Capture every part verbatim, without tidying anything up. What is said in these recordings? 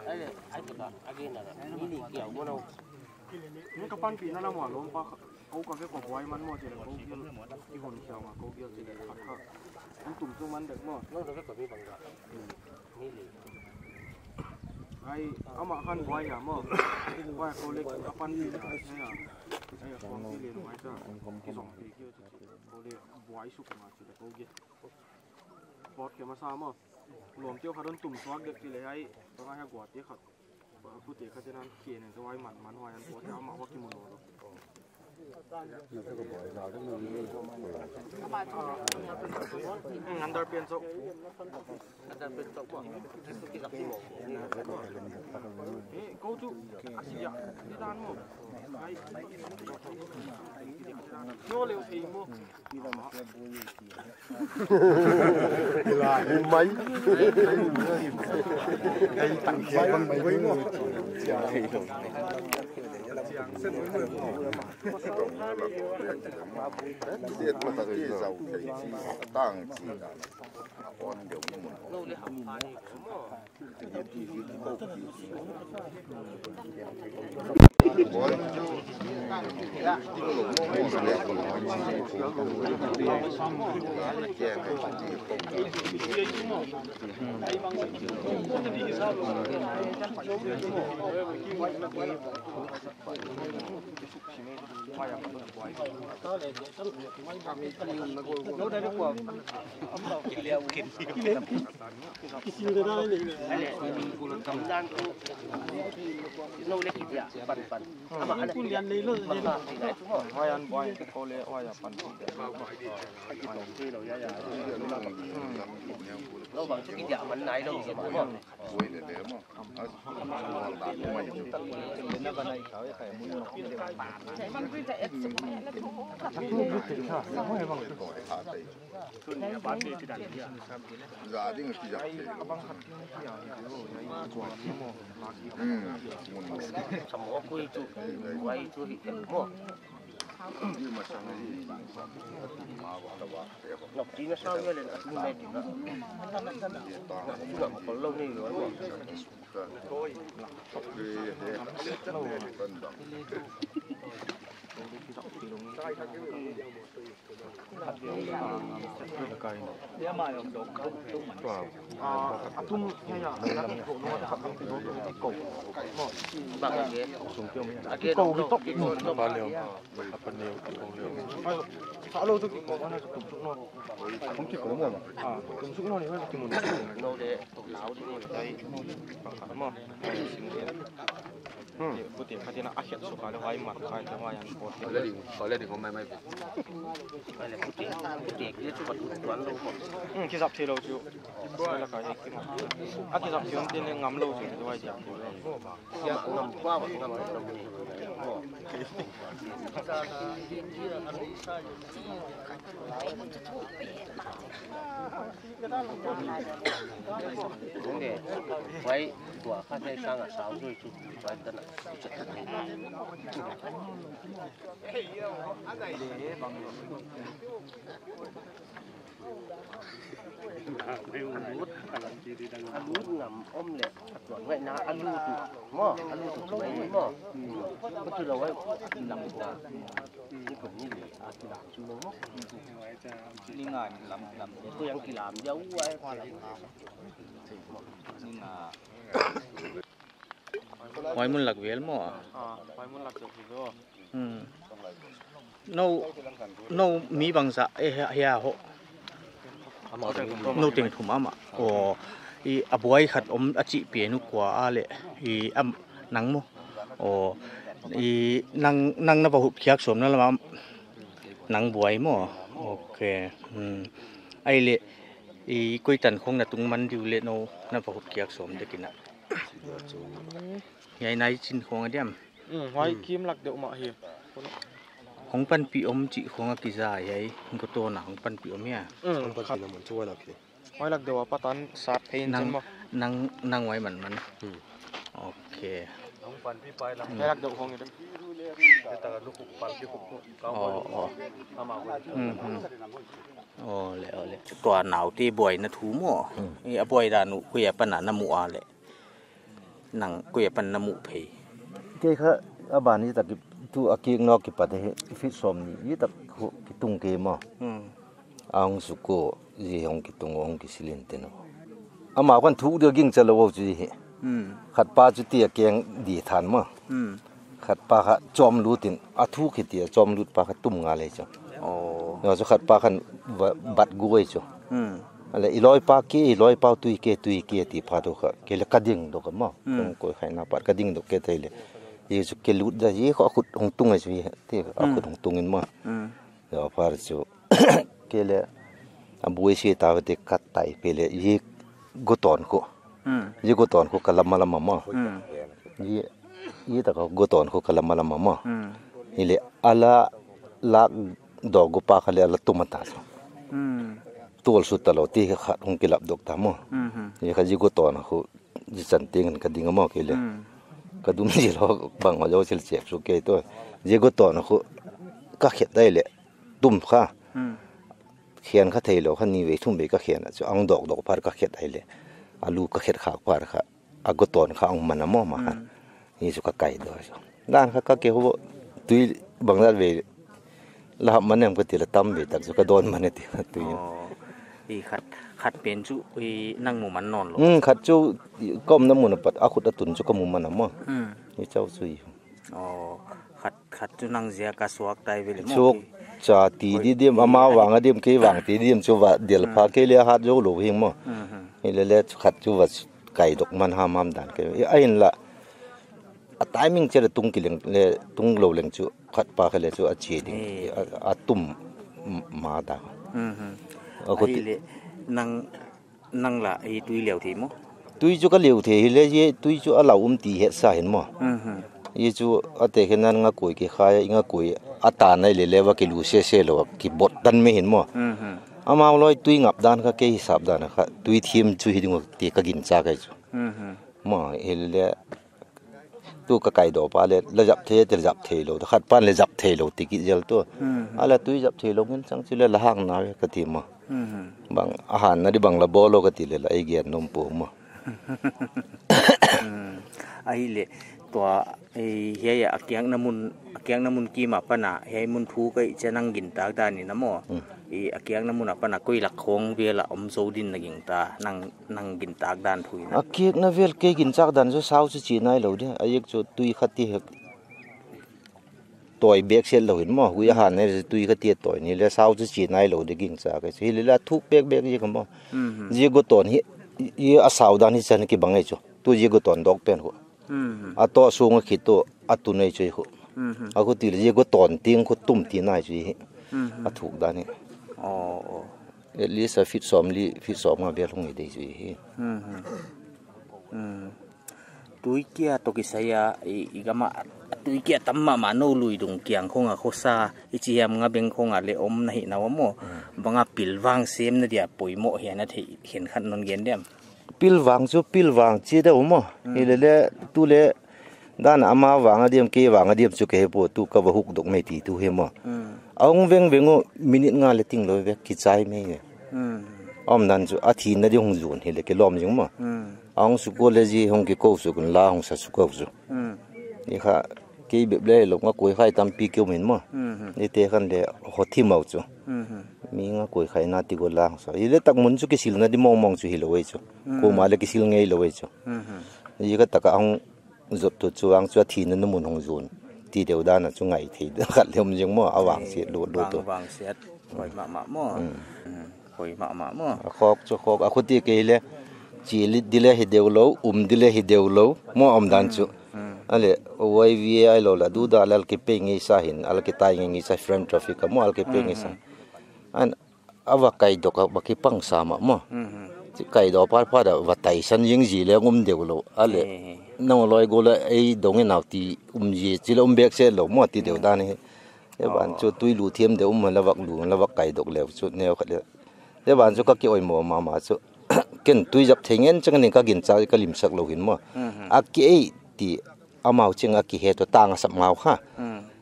Ai, ai, tu ka, again na, ni ni kia, mo no. Ni ka panpih na lam uah lawmpa, kou ka vek ua buai man maw chih leh kou gel, i hon siam a kou gel chih leh khat khat. An tum suk man dek maw. No, no, ka mi bang ka. Ni li. Ai, amah khan buai hia maw. Buai kou leh ka panpih na, ai a. Ai a, kuang ki leh nuai ta. Ki zong pi ki o chih. Kou leh buai suk ma chih leh kou gel. Pawt khe masa maw. Lawmte khat hon tum suak dek chih leh ai, bang a hia guate khat. Pute khat in an khe nen, huai man, man huai an pawt, amah huai ki mu nawn lou. Hmm, underpant chauh. Underpant chauh maw. Eh, kou chu, a sia, ni dan maw. Ai, ni leh thei maw. Mai. Huai an buai kou leh huai a pan. Samoa kui chu, kuai chu hi tel maw. Nok tina sau ya len a tu mai tina. Ngam kol lou ni yo. Ah, a tum, ya, ya, a lam ko no, a lam ko no, ko. Bang age. Age ko no, tok no. Ba leo. Apa ni, ko leo. Sa lo tu ko, mana tu tu no. Hong ki ko mo. Ah, tu tu no ni, mana ki mo. No de, lau di ni. Dai, mo. Hmm. Pute khat in a khiat suk a leh huai man khai leh huai an pawt. Already, already ko mai mai. Ai leh pute, pute ki chu ka tu tuan lou maw. Hmm, ki zap thei lou chu. Huai lak a hi ki maw. A ki zap thei om te leh ngam lou chu, huai diam. Ya, ngam kua ba, ngam lou ni. Maw. Hong de, huai tua kha thei sang a sau zui chu, huai tan a. A lut ngam om leh a tuan ngaihna a lut uh. Maw, a lut uh chu mai ni maw. Ko chu lou ai lam ta. Ni pun ni li a kilam chu lou maw. Ni nga lam lam. Ko yang kilam dia uai. Ni nga. Huai mun lak vel maw? Ah, huai mun lak vel. Hmm. Nou, nou mi bangzah, eh, hia, hia ho. Nou teng thum amah. Oh, i a buai khat om a chih pen uh kua a leh, i am, nang maw. Oh, i nang, nang na va hup khiak sawm na lam a, nang buai maw. Ok. Hmm. Ai leh, i koi tan khong na tung man diu leh nou na va hup khiak sawm dek in a. Hiai nai chin khong a diam. Hmm, huai kim lak deuh mah hi. Hong panpih om chih khong a kiza hiai. Hong ko tawna hong panpih om hia. Hmm, hong panpih khat. Na mun chu huai lak hi. Huai lak deuh a patan sat phei in nang, chin maw. Nang, nang huai man man. Hmm. Ok. Hong panpih pai lam. Hmm. Huai lak deuh khong hi. Oh, oh. Hmm, hmm. Oh, le, oh, le. Tua naute buaina thu maw. Hmm. I a buai dan uh, koi apan a na mu a le. Nang koi apan na mu phei. Kei kha, a ban hi tak tu a kik nawk kipat hi, feet sawmnih, hi tak khu kitung kei maw. Hmm. A hong suk ua, zi hong kitung, hong kisil in teno. Amau khan thuk dia gingcha lou chu hi. Hmm. Khat pa chu ti a keng di than maw. Hmm. Khat pa kha chawm lut in, a thuk hi ti a chawm lut pa kha tum ngal ei chu. Oh. Ngal chu khat pa khan va-, bat gu ei chu. Hmm. A le i loi pa ke, i loi pa tui ke, tui ke ti pha tu kha. Kei le ka ding dok maw. Hmm. Kong koi khai na pat ka ding dok ke thei le. Ye chu ke lut da, ye kho a khut hong tung ei chu ye. Ti a khut Hmm. hong tung in maw. Hmm. Yo, par chu. Kei le, a buai si ta te kat tai pe le, ye goton khu. Hmm. Ye goton khu ka lama lama maw. Hmm. Ye, ye ta ka goton khu ka lama lama maw. Hmm. Hi le, a la lak dok gu pa kha le a la tum ta. Hmm. Tual su ta lou ti kha hong kilap dok ta maw. Hmm, hmm. Ye kha ye goton khu, zi chan ting ka ding maw kei le. Hmm. Ka dum zi lou bang a lou sil chep su kei to. Ye goton khu ka khet dai le. Tum kha. Hmm. Khian kha thei lou kha ni vei thum vei ka khian a chu ang dok dok par ka khet dai le. A lu ka khet khak par kha. A goton kha ang man a maw ma kha. Hmm. Ni chu ka kai do chu. Dan kha ka ke hu tui bang dat vei. La hap man em ka ti la tam vei tak chu ka don man e ti tui. Oh. I khat, khat pen chu i nang mu man nawn lou. Hmm, khat chu i kom na mun a pat a khut a tun chu ka mu man a maw. Hmm. I chau chu i. Oh, khat, khat chu nang zia ka suak tai vele maw. Suak ki. Cha ti di dim, ama vang a dim, kei vang ti dim chu va del pha Hmm. kei le hat zo lou hi maw. Hmm, hmm. Hi le le khat chu va kai dok man ham ham dan kei. A hin la. A timing che le tung ki leng le tung lou leng chu khat pa kha le chu a che ding. Eh. A, a tum m-, ma ta. Hmm, hmm. A ko Ahi ti le nang Nang la, i tui liau thei maw? Tui chu ka liau thei hi le, ye tui chu a lau um ti het sa hin maw. Mhm. Ye chu a te khen nan nga koi ki khai, nga koi a ta nai le le va ki lu se se lou, ki bot dan me hin maw. Mhm. Amau loi tui ngap dan kha kei hisap dan kha, tui thim chu hi ding te ka gingcha kei chu. Mhm. Maw, hi le, Tu ka kai dawp a le, la zap thei, te zap thei lou, khat pan le zap thei lou, ti ki zel tu. Hmm. A la tui zap thei lou, ngen chang chi le la hang na ve ka ti maw. Hmm. Bang, a han na di bang la bawl lou ka ti le la, ei gen nom pu maw. Hmm. Ahi le, tua, ei, hiai a kiakna mun, a kiakna mun kim apan a, hiai mun thu ka i che nang gintak dan in a maw. Hmm. I a kiakna mun apan a koi lak khong vel a om zou din na gingta, nang, nang gintak dan thu in a. A kiakna vel kei gintak dan chu sau chu chi nai lou di. A yek chu tui khat ti hek tawi bek set lou hin maw. Hui a han ne tui khat ti tawi ni le sau chu chi nai lou di gingcha kei. Hi le la thuk bek bek yek maw. Mhm. Ye go ton hi, ye a sau dan hi chan ki bang ei chu. Tu ye go ton dawk pen hu. Mhm. A to sung a khit tu a tu nei chu hi khu. Mhm. A khu ti le ye go ton ting khu tum ti nai chu hi. Mhm. A thuk dan hi. Oh, oh. At least a feet sawmli, feet sawmnga vel hong hi dei chu hi. Mhm. Mm. Tuikia toh kisai a, i, i gam a, tuikia tam mahmah nou lui dung kiang khong a khosa, i chi hiam nga beng khong a le om na hi na maw. Mm. Bang a pilvang sem na dia poimoh hi a na thei khenkhat non gen diam. Pilvang chu pilvang chi deuh maw. Mm. Hi le le tu le dan a ama vang a diam kei vang a diam chu ke he po tu ka va huk dok mai ti tu hi maw. Mm. A hong veng veng u minute nga le ting lou vek ki chai mai ve. Mm. Om dan chu a thi na di hong zun hi le ke lawm zing maw. Mm. A hong suk ua le zi hong ki ko suk un la hong sa suk ua zu. Mm. Ni kha kei bep le lou nga koi khai tampi keu min maw. Mhm. Ni te khan le ho thi mau chu. Mhm. Mi nga koi khai na ti go la hong sa. I le tak mun chu kisil na di mong mong chu hi lou ei chu. Mm. Ko ma le kisil ngei lou ei chu. Mhm. I ka tak a hong zot tu chu ang chu a thi na na mun hong zun. Ti deuh dan a chu ngai thei khat le om zing maw a vang siat lut lut tu. Vang, vang siat. Hoi mahmah maw. Mm. Mm. Hoi mahmah maw. A khawk chu khawk, a khuti kei le, chi lit di le hi deuh lou, um di le hi deuh lou, maw om dan chu. Mm. A le, Y V A ai lou la, du da lal ki pe ngei sa hin, al ki tai ngei ngei sa, friend traffic ka maw, al ki pe ngei sa. Mm, mm. An, a va kai dok a, va ki pang sa mah maw. Mm, mm. Chi kai dok par par da, va tai san ying zi le um deuh lou. A le, eh, eh. Nang loi go le, ei dong in au ti, um zi, chi le um bek se lou, maw ti deuh dan hi. E ban chu tui lu thiam de um la vak lu, la vak kai dok leu chu neu khat le. E ban chu ka ki oimoh mahmah chu. Ken tui zap thei ngen chang ning ka gingcha ka limsak lou hin maw. Mhm. A ki ei ti amau ching a ki he to tang a sap ngau kha. Mm.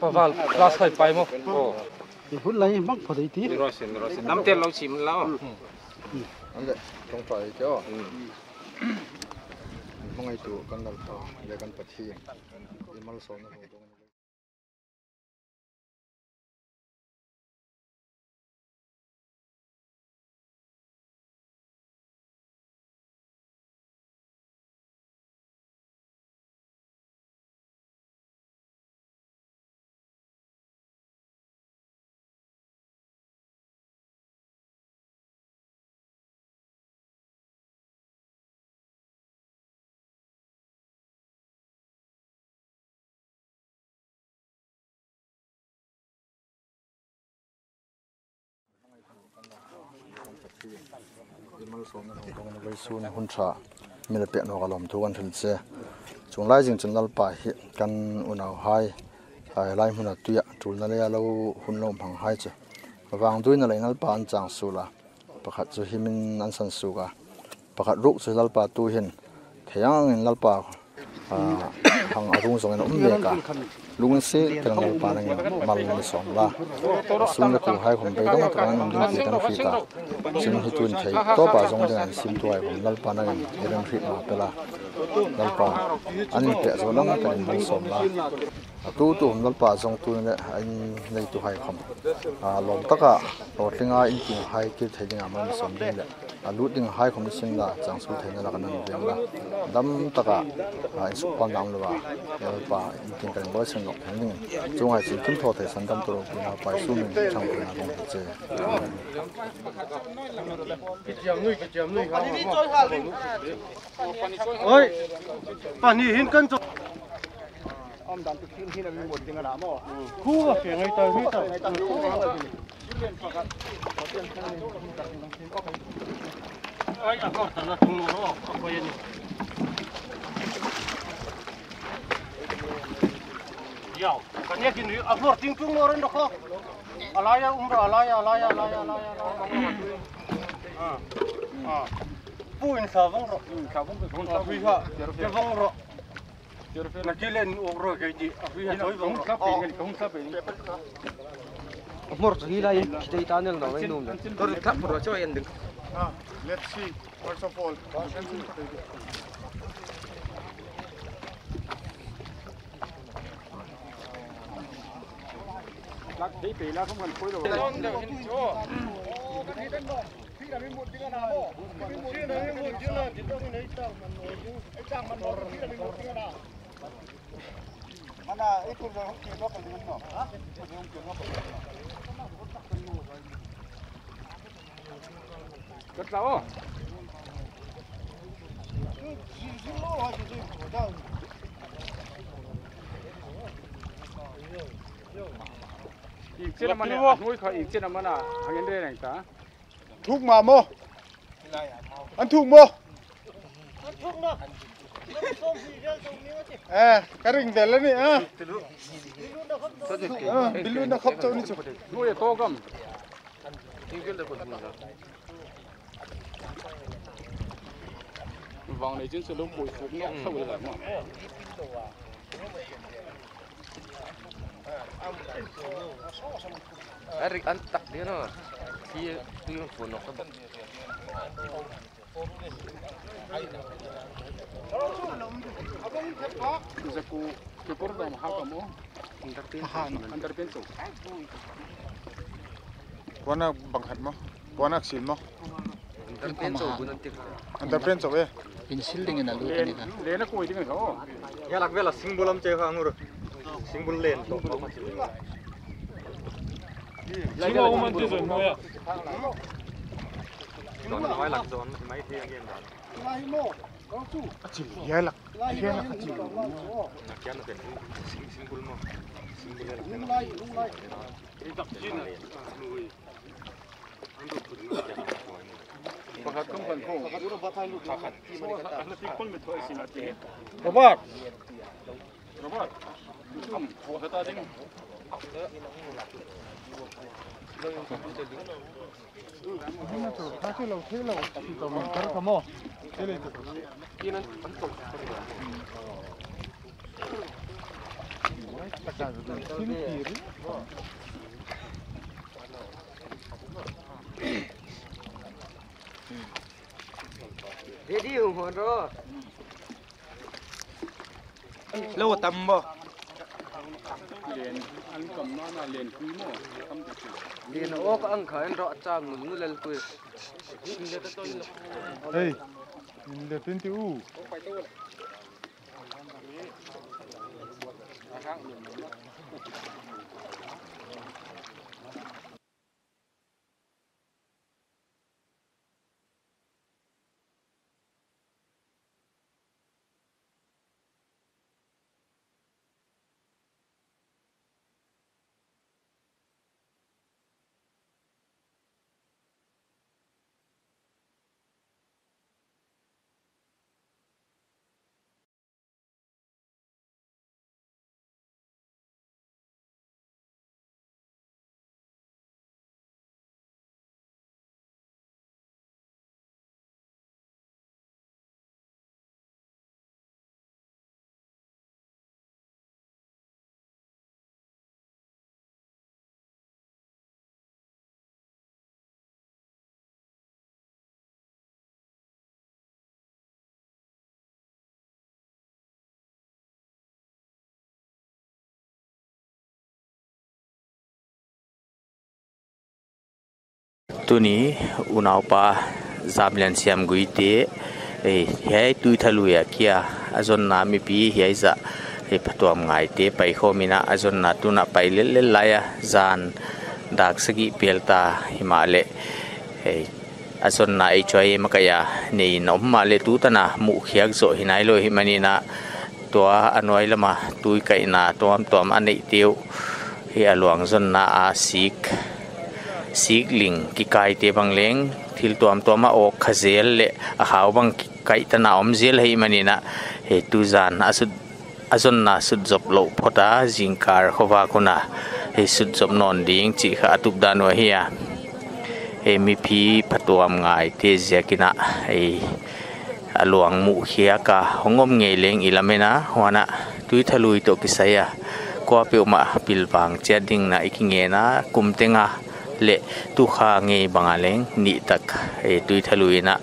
Paval class khai pai mo. Hun lai mang pha dei ti. Namtel lo sim lo. An le, tong pai ke o. Hmangai tu kan Lalpa, le kan Pathian. I malsawmna hong dong. Vaisun hun tha mi le pek nawk a lawmthu kan hril che. Chunglai zing chun Lalpa hi kan unau hai, a, lai hmun a tui a tulna lei a lo hun lo mang hai chu vangduina lei Lalpa an chang sul a, pakhat chu himin an san suk a, pakhat ruk chu Lalpa tu hin thei angin Lalpa, a, Hang a rung zong in um leh ka. Lungsi tel Lalpa nangin mal na sawm la. A sung leh kuhai khawm beidong taka nang ding ti kan hriet a. Chin hi tun thei tawpa zong ding a sim tuai khawm Lalpa nangin i remhriet ma pe la. Lalpa, an in pia zo nang takin mal sawm la. A tutu khawm Lalpa zong tu leh a in neituhai khawm, a, lawm taka hlawtling a in kinghai kil thei ding a mal sawm ding leh a lut ding hai khawm sin la, chang sul theihna lak a nang veng la. Dam taka, a, in sukpalna om lou a, Lalpa in kin kan bawl seng lawk thei ding. Chunga chin kim thaw thei san dam tawh pi na pai su min chang pi na dong che. Oi, pani hin kan cho. Om dan tu khin hin a mi mut ding a na maw. Khu a fe ngai ta, ngai ta. Ai, a kawr tan a tung lo, a kawr yan. Yau, kan ya kin a kawr ting tung lo ren do ko. A lai a um ro, a lai a, a lai a, a lai a, a lai a, a lai a. Ah, ah. Pu in sa vong ro. Hmm, sa vong ro. Ah, hui ha. Ke vong ro. Na kilen uk ro kei di. A hui ha, soi vong ro. Ka hung sa pe ngen, ka hung sa pe ngen. Mor hi lai, kitei ta nel na lai num le. Tor thap ro cho yan ding. Ah, let's see. First of all, Ka tla o. Ing chen a man a, a hnui kha ing chen a man a, hangin re nang ta. Thuk ma mo. An thuk mo. Eh, ka ring vel a ni, ah. Ah, bilu na khop chau ni chu. Hnui a to gam. Vang nei chin se lo poi suk nok sa wei la ma. Eric an tak dia no. Hi tu yung phone nok sa bak. Zaku, ke por da ma ha ka mo. Underpants. Underpants. Kuana bang hat mo? Kuana sil mo? Underpants o, bunan tik. Underpants o, eh. Pencil ding in a lut ni kha. Lena koi ding kha. Ya lak vela singbul am che kha ngur. Singbul len to. Lai ka uman ti zon mo ya. Zon mai lak zon mai the again. Lai mo. Kau tu. A chil ya lak. Lai mo. Nak ya na pen. Sing, singbul mo. Singbul ya lak. Lung lai, lung lai. Pakhat kong pan ko. Robert. Robert. Kata ding. Hina chu, kha chu lo, thei lo, si to man kar ka mo. Thei le chu. Kinan an to. Taka sin kiri. Ready ho ho ro. Lo tam bo. Len an kam na na len kui mo. Len ok ang kha en ro chang ngu lel kui. Hey, in le twenty u. Tuni unaupa Zamliansiam Guite, eh, hiai Tuithalui a kia a zonna mipi hiai zah, eh, phatuam ngaite paikhawm in a zonna tun a pai lellel lai a, zan dak sagih pel ta himahleh, eh, a zonna ei chuai makaih a nei in om mahleh tu tan a muhkhiak zoh hi nailou ahihmanin a, tua a nuai lam a tui kaihna tuamtuam a neihte uh hi a luang zonna a sik, sikling kikaite bang leng thil tuamtuam a awk kha zel leh a khau bang kikaih tan a om zel ahihmanin a, eh, tuzan a sut, a zonna sut zop louh phot a, zingkal khovak hun a, eh, sut zop nawn ding chih kha a tup dan uh ahi a. Eh, mipi phatuam ngaite ziakin a, eh, a luang muhkhiak a hong om ngei leng i lamen a, huan a Tuithalui toh kisai a kuapeuhmah pilvang chiat dingin a i kingen a, kum teng a leh tu kha ngei bang a leng nihtak, eh, Tuithalui in a,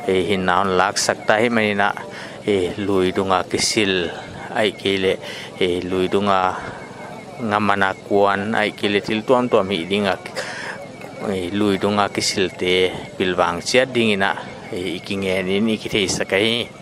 eh, hinna hon laksak ta ahihmanin a, eh, lui dung a kisil ahihkeileh, eh, lui dung a ngaman a kuan ahihkeileh thil tuamtuam hih ding a, eh, lui dung a kisilte pilvang chiat dingin a, eh, i kingen in i kitheisak ahi.